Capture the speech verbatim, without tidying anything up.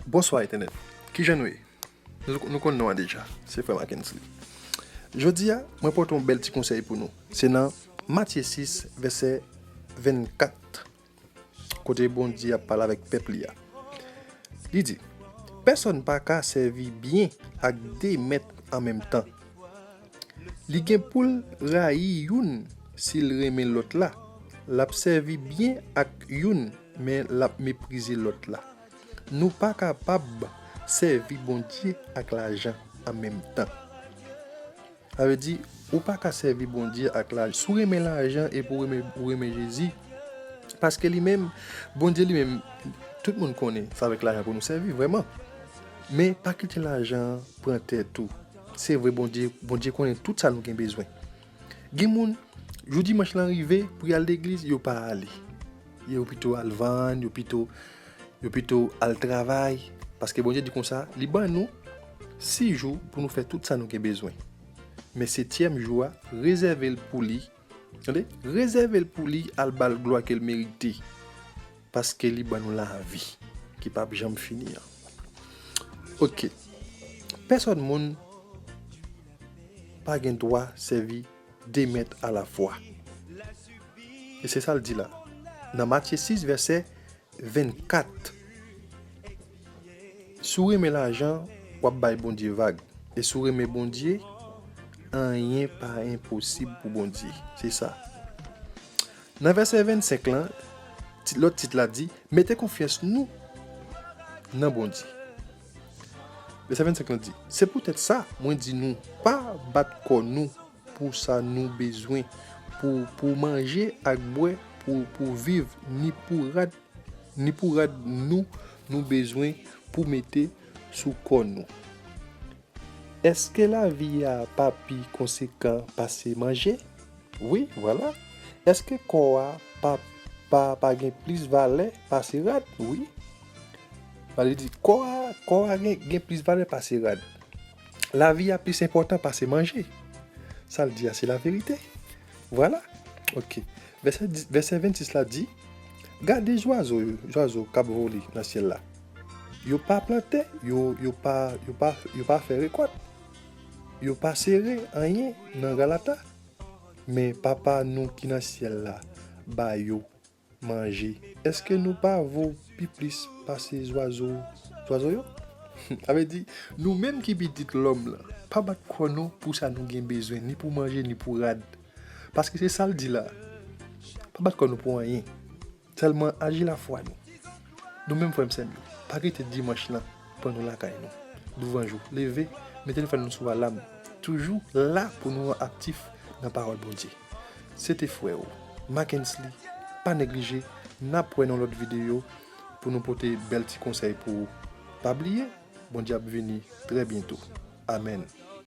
Bonswa entènèt. Kijan nou ye? Nou, nou konn non an deja. Se frè Mackensley. Jodi a, mwen pote yon bèl ti konsèy pou nou. Se nan Matye sis, vèsè vennkat, kote Bondye ap pale avèk pèp li a. Li di, pèsonn pa ka sèvi byen ak de mèt an menm tan. Li gen pou l rayi youn si l renmen lòt la. L ap sèvi byen ak youn, men l ap meprize lòt la. Nou pa kapab sèvi Bondye ak lajan an menm tan. Sa vle di, ou pa ka sèvi Bondye ak lajan. Si w renmen lajan epi w renmen, ou renmen Jezi, paske li menm, Bondye li menm, tout moun konnen se avèk lajan pou nou sèvi, vrèman. Men pa kite lajan an pran tèt ou. Se vre, Bondye, Bondye konnen tout sa nou gen bezwen. Gen moun, jou dimanch lan rive pou y al legliz, yo pa ale. Yo pito al vann, yo pito, yo pito al travay. Paske Bondye di konsa, li ban nou sis jou pou nou fè tout sa nou gen bezwen. Men setyèm jou a, rezève l pou li. Tande? Rezève l pou li, al ba l glwa ke l merite. Paske li ban nou lavi ki p ap janm fini an. Oke. Pèsonn moun pa gen dwa sèvi de mèt alafwa. E se sa l di la. Nan Matye sis, vèsè vennkat. Si w renmen lajan, w ap bay Bondye vag. E si w renmen Bondye, anyen pa enposib pou Bondye. Se sa. Nan vèsè vennsenk lan, tit, lòt tit la di, mete konfyans nou nan Bondye. Vèsè vennsenk lan di, se poutèt sa, mwen di nou, pa bat kò nou pou sa nou bezwen, pou, pou manje ak bwè, pou, pou viv, ni pou rad, ni pou rad nou, nou bezwen pou mete sou kò nou. Èske lavi a pa pi konsekan pase manje? Wi, vwala. Èske kò a pa, pa, pa gen plis valè pase rad? Wi. Sa vle di, kò a, kò a gen, gen plis valè pase rad. Lavi a plis enpòtan pase manje. Sa l di a, se laverite. Vwala. Oke. Vèsè dis, vèsè vennsis la di, gade zwazo yo, zwazo k ap vole nan syèl la. Yo pa plante, yo, yo pa, yo pa, yo pa fè rekòt. Yo pa sere anyen nan galata. Men Papa nou ki nan syèl la ba yo manje. Èske nou pa vo pi plis pase zwazo, zwazo yo? Sa vle di, nou menm ki pitit lòm lan, pa bat kò nou pou sa nou gen bezwen, ni pou manje, ni pou rad. Paske se sa l di la. Pa bat kò nou pou anyen. Sèlman aji lafwa nou. Nou menm frè m sè m yo, pa kite dimanch lan pran nou lakay nou. Douvan jou leve, mete telefòn nou sou alam. Toujou la pou nou aktif nan pawòl Bondye. Se te frè w, Mackensley. Pa neglije, n ap wè nan lòt videyo pou nou pote bèl ti konsèy pou ou. Pa bliye, Bondye ap vini trè byento. Amèn.